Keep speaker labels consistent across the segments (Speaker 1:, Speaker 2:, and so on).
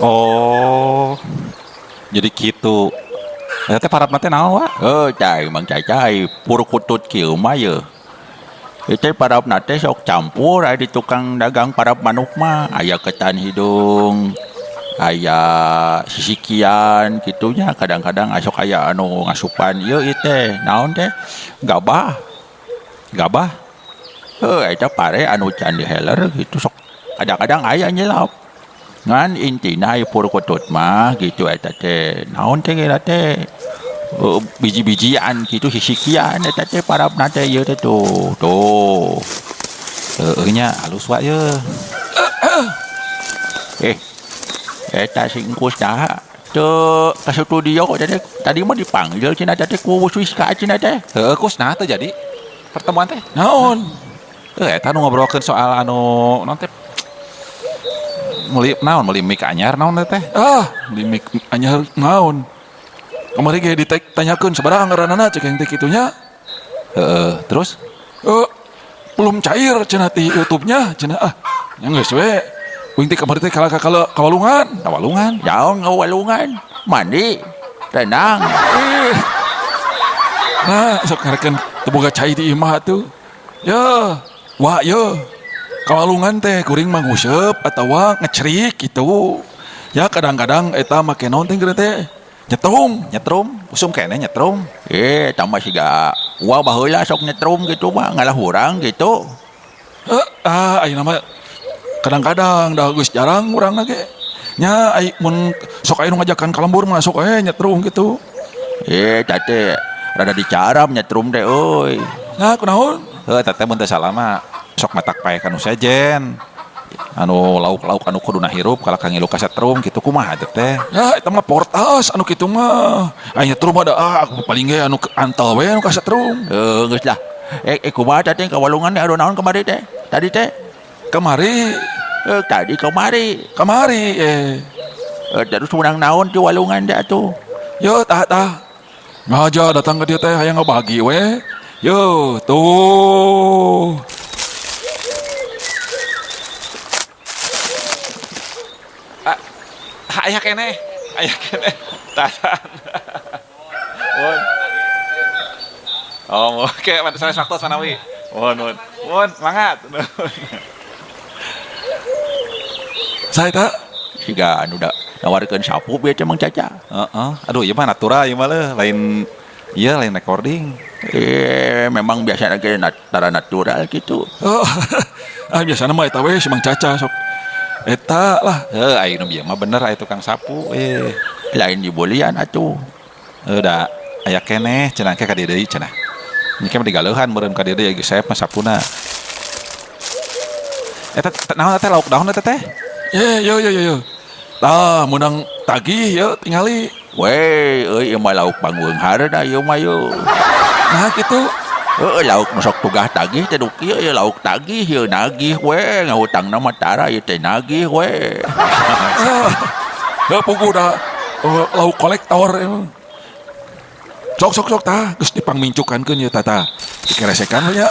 Speaker 1: Oh. Jadi kitu. Eta teh parabna teh naon, Wa?
Speaker 2: Eh, cai Mang Cacai, purkutut kieu mah ye. Itu parabna teh sok campur aya di tukang dagang parab manuk mah, aya ketan hidung, aya sisikian kitunya, kadang-kadang asok aya anu ngasupan ieu ieu teh, naon teh? Gabah.
Speaker 1: Gabah?
Speaker 2: Heuh, eta pare anu can diheler gitu sok kadang-kadang aya nyelap. Ngan intina aya purkutut mah gitu eta teh. Naon teh geura teh? Biji-bijian gitu sisikian eta teh parabna teh ieu teh tuh. Tuh.
Speaker 1: Heueuh nya halus wa ye.
Speaker 2: Eh. Eta si Engkus dah. Teu ka studio teh tadi mah dipanggil cenah teh ku Swiska cenah teh.
Speaker 1: Heueuh Kus, nah teu jadi pertemuan teh.
Speaker 3: Naon?
Speaker 1: Heuh eta nu ngobrolkeun soal anu naon teh? Meuli naon meuli mic anyar naon teh?
Speaker 3: Ah, meuli mic anyar naon? Kamari ge ditanyakeun sabaraha ngaranana cek yang teh kitu nya.
Speaker 1: Heeh, terus?
Speaker 3: Belum cair cenah ti YouTube-nya cenah ah. Nya geus we. Uing teh kamari teh kalah ka kawalungan.
Speaker 1: Kawalungan?
Speaker 2: Naon ngawalungan? Mandi, renang.
Speaker 3: Nah, sok ngarekeun teu boga cai di imah atuh. Ya, wa ye. Kawalungan teh kuring mah nguseup atawa ngecerik gitu. Ya kadang-kadang eta make naon teh geura teh? Nyetrum,
Speaker 1: nyetrum, usum keneh nyetrum.
Speaker 2: Eh, tambah siga wa baheula sok nyetrum gitu mah ngalah urang gitu.
Speaker 3: Ayeuna mah kadang-kadang dah geus jarang urang ge. Nya ai mun sok aya nu ngajakan ka lembur mah sok nyetrum gitu.
Speaker 2: Eh, teh rada dicaram nyetrum teh euy.
Speaker 3: Nah, kunaon?
Speaker 1: Heuh, teh mun teu salah mah sok matak pae ka nu sejen. Anu lauk-lauk anu kuduna hirup kalah ka ngilu ka setrum kitu kumaha teh teh.
Speaker 3: Ya eta mah portas anu kitu mah. Aya nyetrum ada ah aku paling ge anu antel we anu ka setrum.
Speaker 2: Heuh, geus lah. Kumaha teh ka walungan teh anu naon kamari teh? Tadi teh?
Speaker 3: Kamari.
Speaker 2: Tadi kamari.
Speaker 3: Kamari
Speaker 2: Terus menang naon di walungan teh atuh?
Speaker 3: Yo tah tah. Ngaja datang ke dia teh hayang ngabagi we. Yo tuh.
Speaker 1: Aya keneh, aya keneh. Tahan. Mun. Oh, oke, sanes waktu manawi. Mun, mun. Mun, semangat.
Speaker 3: Saya tak
Speaker 2: siga anu da nawarkeun sapu bieu teh Mang Caca.
Speaker 1: Heeh. Aduh, ieu mah natural ieu mah leuh, lain ieu lain recording.
Speaker 2: Memang biasa ge tara natural gitu.
Speaker 3: Oh, ah biasana mah eta we si Mang Caca sok. Eta lah.
Speaker 1: Heuh, aing nu bieu mah bener aya tukang sapu eh.
Speaker 2: Lain dibulian atuh.
Speaker 1: Heuh da aya keneh cenah ke ka dieu deui cenah. Ini mah digaleuhan meureun ka dieu deui geus seep mah sapuna. Eta naon teh lauk daun eta teh?
Speaker 3: Ye yo yo yo yo. Tah meunang tagih ye tingali.
Speaker 2: Weh, euy ieu mah lauk pangweungharna ieu mah yeuh.
Speaker 3: Nah kitu.
Speaker 2: Heuh, lauk nu sok tugah tagih teh nu kieu ye lauk tagih ye nagih we ngahutangna mah tara ieu teh nagih we.
Speaker 3: Heuh puguh da lauk kolektor ieu. Sok sok sok tah geus dipangmincukankeun ieu tah tah. Dikeresekan we nya.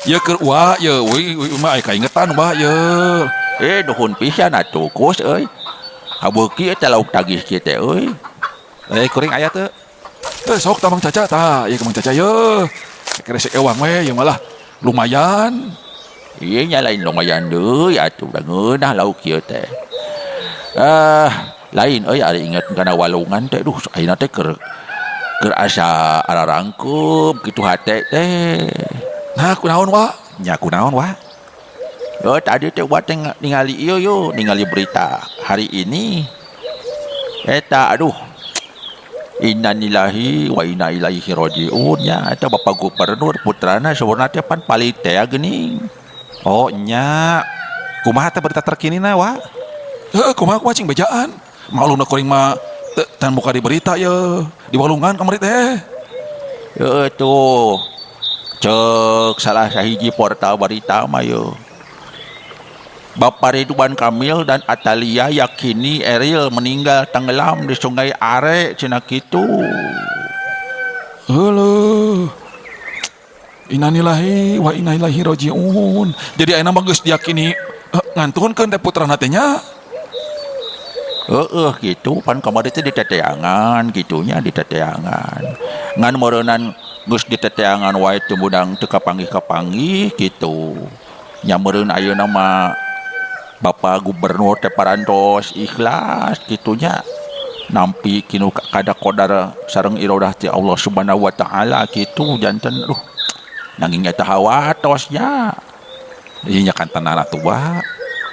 Speaker 3: Ieu keur wa ieu euy mah aya kaingetan wa ieu.
Speaker 2: Nuhun pisan atuh Kus euy. Habeuki eta lauk tagih kieu teh euy.
Speaker 1: Kuring aya teu?
Speaker 3: Sok tah Mang Caca tah, ieu Mang Caca yeuh. Keresek ewang we ieu malah lumayan.
Speaker 2: Ieu nya lain lumayan deui atuh da ngeunah lauk kieu teh. Lain euy ari inget kana walungan teh duh ayeuna teh keur asa ararangkeub kitu hate teh.
Speaker 3: Nah kunaon wa?
Speaker 1: Nya kunaon wa?
Speaker 2: Oh, tadi teh wa teh ningali ieu yo, ningali berita hari ini. Eta aduh. Innalillahi wa inna ilaihi rajiun nya eta Bapak Gubernur putrana saurna teh pan palit teh geuning.
Speaker 1: Oh nya. Kumaha teh berita terkini na wa?
Speaker 3: Heuh, kumaha kumaha cing bejaan. Maklumna kuring mah teu buka di berita ye. Di walungan kamari teh.
Speaker 2: Heuh tuh. Cek salah sahiji portal berita mah ye. Bapak Ridwan Kamil dan Atalia yakini Eril meninggal tenggelam di Sungai Are cenah kitu.
Speaker 3: Heuh. Innalillahi wa inna ilaihi rajiun. Jadi ayeuna mah geus diyakini ngantunkeun teh putrana teh nya.
Speaker 2: Heeh gitu pan kamari teh diteteangan gitunya diteteangan. Ngan meureunnan geus diteteangan wae teu meunang teu kapanggih-kapanggih gitu. Nya meureun ayeuna mah Bapak Gubernur teh parantos ikhlas gitunya. Nampi kinu kada qadar sareng iradah ti Allah Subhanahu wa taala gitu janten aduh nanging eta hawatos nya.
Speaker 1: Ieu nya kan tenan atuh wa.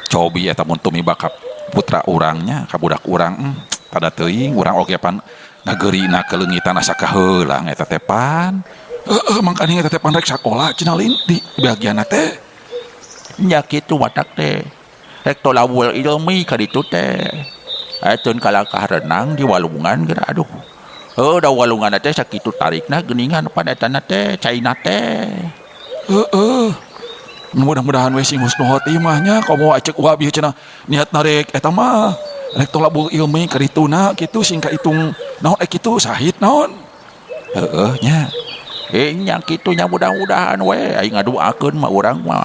Speaker 1: Cobi eta mun tumiba ka putra urangnya ka budak urang tada teuing urang oge pan ngageurina keleungitan asa kaheulang eta teh pan.
Speaker 3: Heeh mangkaning eta teh pan rek sakola cenah lain di bagianna teh.
Speaker 2: Nya kitu matak teh. Rek tolabul ilmi ka ditu teh. Ayeuna kalakah renang di walungan geura aduh. Heuh da walungan teh sakitu tarikna geuningan pan eta na teh caina teh.
Speaker 3: Heeh. Mudah-mudahan we sing husnul khotimah nya komo acek wa bieu cenah niat narek eta mah rek tolabul ilmi ka dituna kitu sing kahitung naon kitu sahid naon.
Speaker 1: Heeh nya.
Speaker 2: Nya kitu nya mudah-mudahan we aing ngaduakeun mah urang mah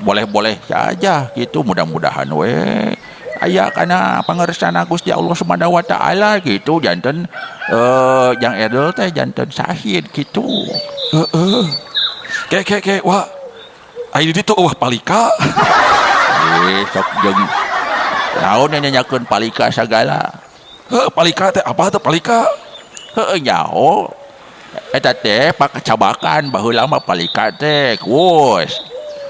Speaker 2: boleh-boleh saja gitu mudah-mudahan we aya kana pangersana Gusti Allah Subhanahu wa taala gitu janten jang Eril teh janten sahid gitu.
Speaker 3: Heeh. Ke ke ke wah ai di ditu eueuh palika.
Speaker 2: Sok jeung naon nanyakeun palika sagala.
Speaker 3: Heuh palika teh apa teh palika?
Speaker 2: Heuh nyaho. Eta teh pakacabakan baheula mah palika teh kus.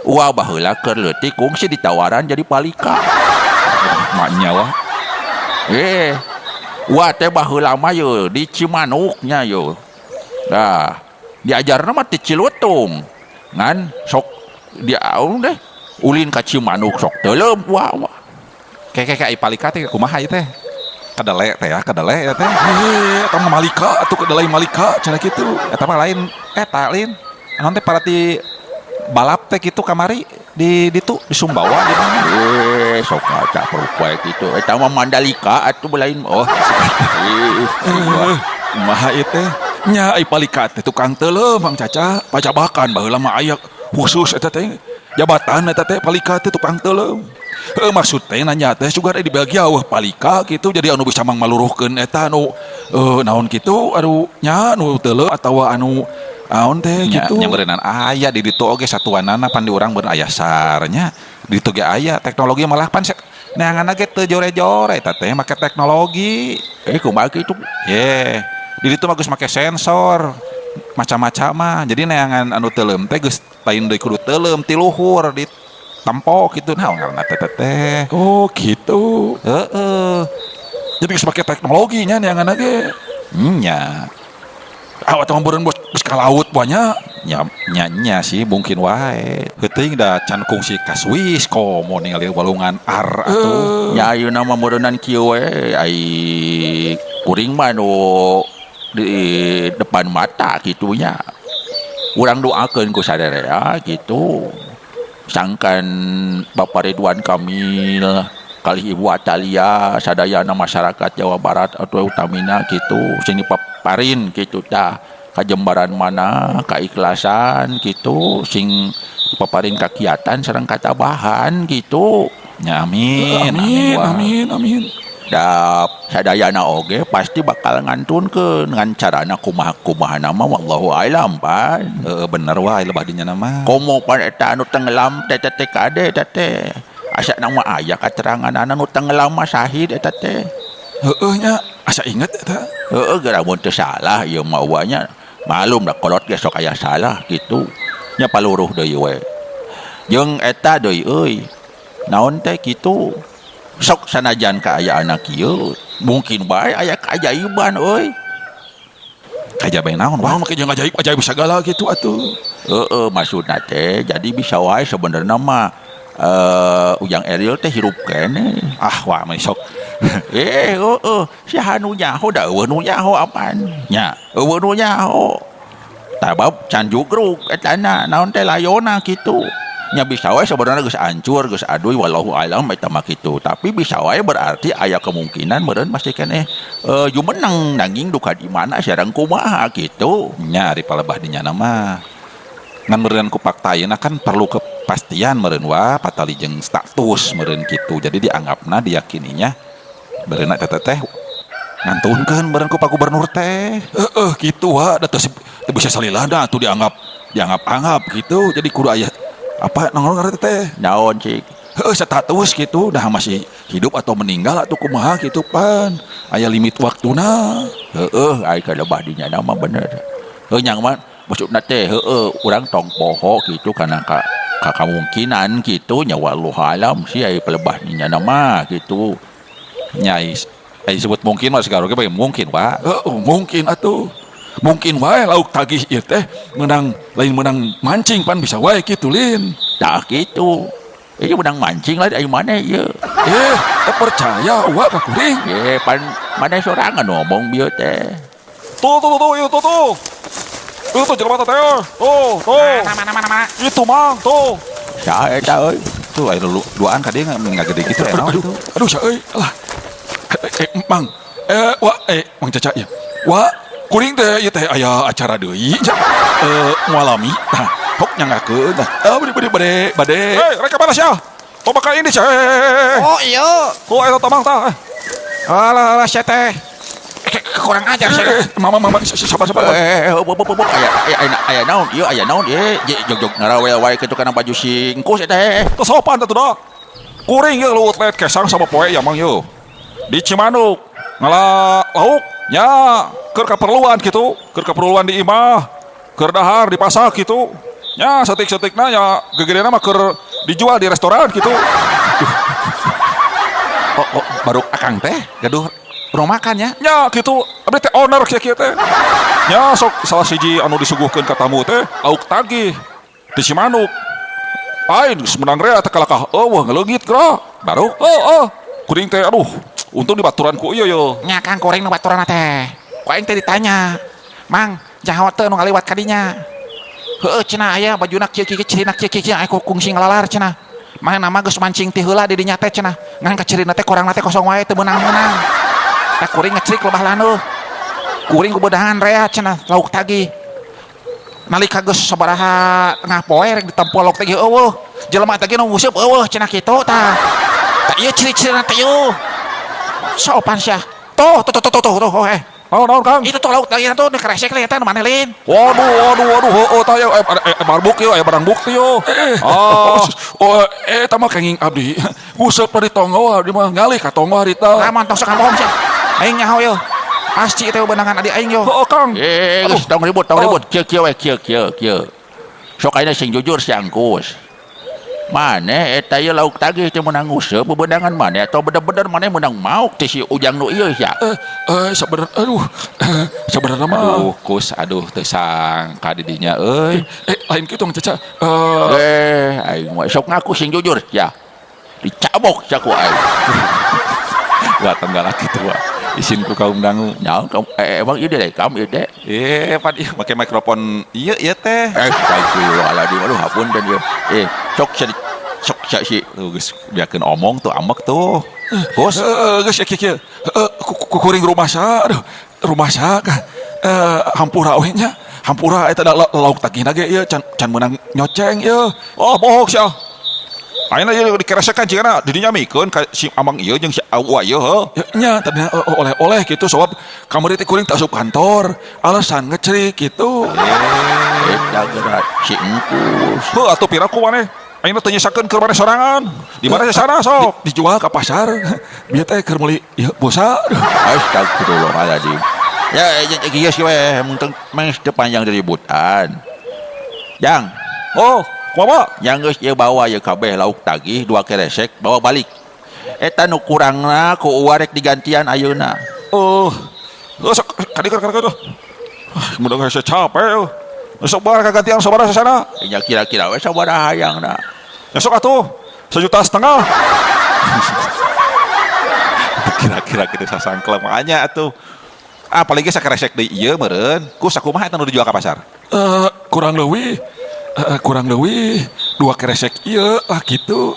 Speaker 2: Uwa baheula keur leutik kungsi ditawaran jadi palika.
Speaker 1: Maknya wah.
Speaker 2: Uwa teh baheula mah ye di Cimanuknya ye. Nah, diajarna mah ti Cilutung. Ngan sok diaung deh ulin ka Cimanuk sok teuleum uwa mah.
Speaker 1: Ke ke ke ai palika teh kumaha ieu teh? Kadele teh ya, kadele ya teh.
Speaker 3: Eta mah malika atuh kedelai malika cenah kitu.
Speaker 1: Eta mah lain eta lain. Naon teh parati balap teh kitu kamari di ditu di Sumbawa di mana?
Speaker 2: Sok ngaca perempuan kitu. Eta mah Mandalika atuh lain. Oh.
Speaker 3: Kumaha ieu teh? Nya ai palika teh tukang teuleum Mang Caca, pacabakan baheula mah aya khusus eta teh. Jabatan eta teh palika teh tukang teuleum. Heuh maksud teh nanya teh sugan di Belgia wah palika kitu jadi anu bisa mangmaluruhkeun eta anu naon kitu anu nya anu teuleum atawa anu naon teh kitu.
Speaker 1: Nya beureunan aya di ditu oge satuanana pan di urang beureunan aya SAR nya. Di ditu ge aya teknologi malah pan neanganna ge teu jore-jore eta teh make teknologi.
Speaker 2: Kumaha kitu?
Speaker 1: Ye, di ditu mah geus make sensor macam-macam mah. Jadi neangan anu teuleum teh geus lain deui kudu teuleum ti luhur di tempo kitu naon ngaranna teh teh.
Speaker 3: Oh gitu.
Speaker 1: Heeh.
Speaker 3: Jadi geus make teknologi nya neanganna ge.
Speaker 1: Nya.
Speaker 3: Awak teh meureun bos ka laut banyak.
Speaker 1: Nya nya nya sih mungkin wae. Heuting da can kungsi ka Swiss komo ningali walungan ar atuh.
Speaker 2: Nya ayeuna mah meureunnan kieu we ai kuring mah nu di depan mata gitunya. Urang doakeun ku sarerea gitu. Sangkan Bapak Ridwan Kamil kali Ibu Atalia sadayana masyarakat Jawa Barat atau utamina gitu sing dipaparin gitu tah kajembaran mana keikhlasan gitu sing dipaparin kakiatan sareng katabahan gitu.
Speaker 1: Ya, amin,
Speaker 3: amin, amin, amin.
Speaker 2: Da sadayana oge pasti bakal ngantunkeun ngan carana kumaha-kumaha nama wallahu a'lam pan.
Speaker 1: Heeh bener wae lebah dinya nama.
Speaker 2: Komo pan eta anu tenggelam teh teh kade eta teh. Asa nama aya kateranganana nu tenggelam mah sahid eta teh.
Speaker 3: Heeh nya asa inget eta.
Speaker 2: Heeh geura mun teu salah ieu mah uanya. Malum da kolot ge sok aya salah kitu. Nya paluruh deui we. Jeung eta deui euy. Naon teh kitu? Sok sanajan kaayaan kieu mungkin bae aya keajaiban euy.
Speaker 1: Keajaiban naon
Speaker 3: wah make jeung ajaib ajaib sagala kitu atuh.
Speaker 2: Heeh maksudna teh jadi bisa wae sebenarnya mah Ujang Eril teh hirup keneh.
Speaker 1: Ah wah mah sok.
Speaker 2: Heeh saha nu nyaho da eueuh nu nyaho apaan nya eueuh nu nyaho. Tabab can jugrug eta na naon teh layona kitu. Nya bisa wae sebenarnya geus hancur geus aduy wallahu alam eta mah kitu. Tapi bisa wae berarti aya kemungkinan meureun masih keneh jumeneng nanging duka di mana sareng kumaha kitu.
Speaker 1: Nya ari palebah dinya mah. Ngan meureun ku fakta ayeuna kan perlu kepastian meureun wa patali jeung status meureun kitu. Jadi dianggapna diyakininya Bereuna eta teh ngantunkeun beureun ku Pak Gubernur teh.
Speaker 3: Heeh, kitu wa, da teu bisa salilana atuh dianggap-anggap gitu. Jadi kudu aya apa nongol ngaran teh.
Speaker 2: Naon cik?
Speaker 3: Heeh, status gitu, dah masih hidup atau meninggal atau kumaha gitu pan. Aya limit waktuna.
Speaker 2: Heeh, ai kalebah dinya mah bener. Heuh nyang mah maksudna teh heueuh urang tong poho gitu kana ka kamungkinan gitu nya wallahu alam sih ai pelebah dinya mah gitu.
Speaker 1: Nya ai disebut mungkin mah segala oge mungkin, Pak.
Speaker 3: Heeh, mungkin atuh. Mungkin wae lauk tagih ieu teh menang lain menang mancing pan bisa wae kitu lin.
Speaker 2: Tah kitu. Ieu menang mancing lah ai maneh ieu.
Speaker 3: Eh, teu percaya wa ka kuring.
Speaker 2: Eh, pan maneh sorangan ngomong bieu teh.
Speaker 3: Tuh tuh tuh tuh tuh. Itu jelema teh. Tuh, tuh.
Speaker 1: Mana mana mana.
Speaker 3: Itu mang tuh.
Speaker 2: Saha eta euy?
Speaker 1: Tuh aya duaan ka dieu ngagede kitu ya.
Speaker 3: Aduh, aduh saha euy. Alah. Mang. Wa Mang Caca ya. Wa kuring teh ieu teh aya acara deui. Moal lami. Tah, hok nyanggakeun tah. Bade bade. Hei, rek ka mana sia? Tong bakal ini sia.
Speaker 1: Oh iya.
Speaker 3: Tuh eta tamang tah.
Speaker 1: Alah alah sia teh. Kurang ajar sia.
Speaker 3: Mama mama sabar sabar.
Speaker 2: Aya naon ieu aya naon ieu jog-jog ngarawel wae kitu kana baju si engkus eta teh.
Speaker 3: Teu sopan teh dah. Kuring ieu leuwet let kesang sama poe ya mang ieu. Di Cimanuk ngala lauk nya keur kaperluan kitu, keur kaperluan di imah, keur dahar di pasar kitu. Nya setik-setikna nya gegedena mah keur dijual di restoran kitu.
Speaker 1: Oh, baru akang teh gaduh rumah makan ya?
Speaker 3: Nya kitu, abdi teh owner kieu teh. Nya sok salah siji anu disuguhkeun ka tamu teh lauk tagih di Cimanuk. Lain geus menang rea teh kalakah eueuh ngaleungit geura.
Speaker 1: Baru
Speaker 3: oh kuring teh aduh untung di baturan ku ieu yo.
Speaker 1: Nya kang kuring nu baturan teh. Ku aing teh ditanya, "Mang, jaho teu nu ngaliwat ka dinya?" Heueuh cenah aya bajuna kieu kieu cirina kieu kieu aing kungsi ngalalar cenah. Manehna mah geus mancing ti heula di dinya teh cenah. Ngan kacirina teh korangna teh kosong wae teu meunang-meunang. Tah kuring ngecrik lebah laneuh. Kuring kubedahan rea cenah lauk tagih. Nalika geus sabaraha tengah poe rek ditempo lauk tagih eueuh. Jelema teh nu nguseup eueuh cenah kitu tah. Tah ieu ciri-cirina teh ieu. Sopan sia. Tuh tuh tuh tuh tuh tuh eh.
Speaker 3: Naon Kang?
Speaker 1: Itu tuh lauk tagih tuh dikeresek lah eta nu maneh lin.
Speaker 3: Waduh waduh waduh heueuh tah ieu barang bukti aya barang bukti yo. Oh eta mah kenging abdi. Nguseup di tonggo abdi mah ngalih ka tonggo harita.
Speaker 1: Lamun tong sok bohong sia. Aing nyaho yo. Pasti teh beunangan adi aing yo.
Speaker 3: Heueuh Kang.
Speaker 2: Geus tong ribut, tong ribut. Kieu kieu we kieu kieu kieu. Sok ayeuna sing jujur si Angkus. Maneh eta ieu lauk tagih teh meunang nguseup bebenangan maneh atau bener-bener maneh meunang mauk teh si Ujang nu ieu sia.
Speaker 3: Sabenerna aduh sabenerna mah
Speaker 1: aduh kus aduh teu sangka di dinya euy.
Speaker 3: Lain kitu Mang Caca.
Speaker 2: Aing mah sok ngaku sing jujur sia. Dicabok sia ku aing.
Speaker 1: Wah tenggalak kitu wa. Isin ku kaum dangu.
Speaker 2: Nya kaum emang ieu direkam ieu teh.
Speaker 1: Pan ieu make mikrofon ieu ieu teh.
Speaker 2: Astagfirullahaladzim aduh hapunten ieu. Sok sok si
Speaker 1: tuh geus biarkeun omong tuh ambek tuh. Kus
Speaker 3: geus kieu kieu. Kuring rumah sa aduh rumah sa kah. Hampura we nya. Hampura eta da lauk tagihna ge ieu can meunang nyoceng ieu.
Speaker 1: Oh bohong sia. Ayeuna ieu dikeresekan cigana di dinya mikeun ka si amang ieu jeung si awa ieu heuh.
Speaker 3: Nya tadina oleh-oleh kitu sabab kamari teh kuring teh asup kantor alasan ngecerik kitu.
Speaker 2: Eta geura si engkus.
Speaker 3: Heuh atuh piraku maneh. Ayeuna teu nyisakeun keur maneh sorangan. Di mana sana sok? Dijual ka pasar. Bieu teh keur meuli ieu pulsa.
Speaker 2: Astagfirullahaladzim. Ya geus we mun teu meh teu panjang diributan. Jang.
Speaker 3: Oh, kumaha?
Speaker 2: Yang geus ieu bawa ieu kabeh lauk tagih dua keresek bawa balik. Eta nu kurangna ku uwa rek digantian ayeuna.
Speaker 3: Oh. Sok kadi keur keur. Mudah saya capek. Sok bar kagantian sabaraha sasana?
Speaker 2: Nya kira-kira we sabaraha hayangna.
Speaker 3: Ya sok atuh 1,5 juta.
Speaker 1: Kira-kira kitu sasangklem nya atuh. Apalagi sakeresek deui ieu meureun. Ku sakumaha eta nu dijual ka pasar?
Speaker 3: Kurang leuwih dua keresek ieu lah kitu.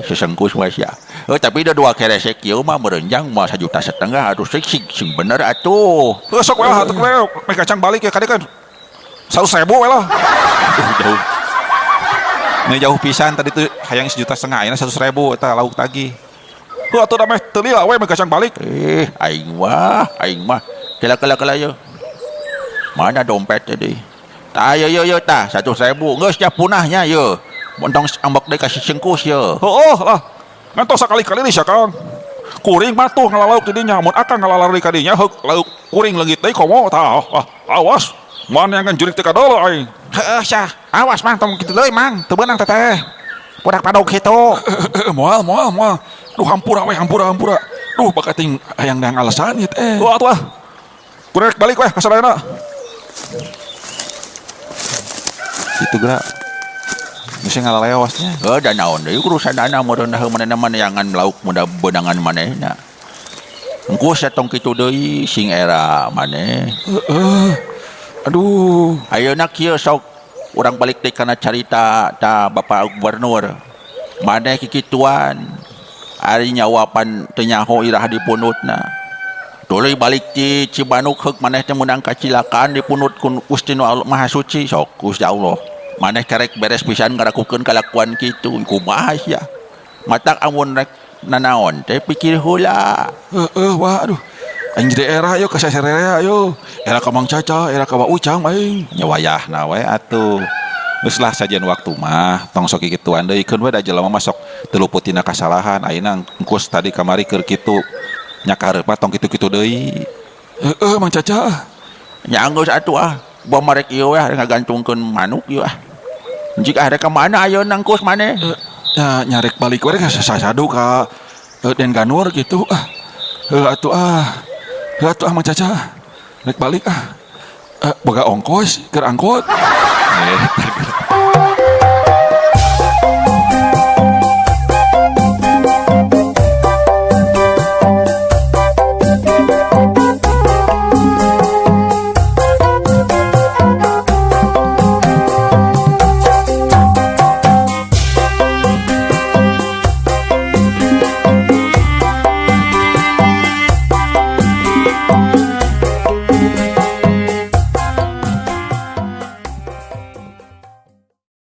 Speaker 2: Sesengkus we sia. Tapi da dua keresek ieu mah meureun jang mah 1,5 juta aduh sing sing bener atuh.
Speaker 3: Sok we lah atuh we meh kacang balik ya kade kan. 100.000 we lah.
Speaker 1: Jauh. Ini jauh pisan tadi tuh hayang 1,5 juta ayeuna 100.000 eta lauk tagih. Heuh atuh da meh teu lila we meh kacang balik.
Speaker 2: Eh, aing mah, aing mah. Kela kela kela ye. Mana dompet tadi? Tah ye ye ye tah 100.000 geus nya punahnya ye. Montong ambek deui ka si Cengkus ye.
Speaker 1: Heueuh lah. Ngantos sakali-kali sia Kang. Kuring mah tuh ngalalauk di dinya, mun akang ngalalari ka dinya heuk lauk kuring leungit deui komo tah. Ah, awas. Moal neangan jurik teu kadol aing.
Speaker 4: Heeh sia, awas Mang tong kitu deui Mang, teu beunang teteh. Budak padog kitu.
Speaker 1: Moal moal moal. Duh hampura we hampura hampura. Duh bakating hayang neang alasan ieu teh. Tuh atuh ah. Kuring rek balik weh ka sadayana. Itu geura. Geus ngalaleosnya.
Speaker 2: Heuh da naon deui urusanana meureun heuh manehna mah neangan lauk muda beunangan manehna. Engkus sia tong kitu deui sing era maneh.
Speaker 1: Heeh. Aduh.
Speaker 2: Ayeuna kieu sok urang balik deui kana carita ta Bapak Gubernur. Maneh kikituan ari nyawa pan teu nyaho iraha dipundutna. Tuluy balik ti Cimanuk heuk maneh teh meunang kacilakaan dipundut ku Gusti Nu Maha Suci sok Gusti Allah. Maneh karek beres pisan ngarakukeun kalakuan kitu kumaha sia. Matak amun rek nanaon teh pikir heula.
Speaker 1: Heeh wah aduh. Aing jadi era yo ka saserea yo. Era ka Mang Caca, era ka Wa Ucang aing. Nya wayahna we atuh. Geus lah sajian waktu mah tong sok kikituan deui keun we da jelema mah sok teu luput tina kasalahan. Ayeuna engkus tadi kamari keur kitu nya kahareup mah tong kitu-kitu deui. Heeh Mang Caca.
Speaker 2: Nya geus atuh ah. Buah marek ieu we ngagantungkeun manuk ieu ah. Jik ah rek ka mana ayeuna engkus maneh?
Speaker 1: Ya nyarek balik we ka sasadu ka Den Ganur gitu ah. Heuh atuh ah. Heuh atuh ah Mang Caca. Rek balik ah. Boga ongkos keur angkot.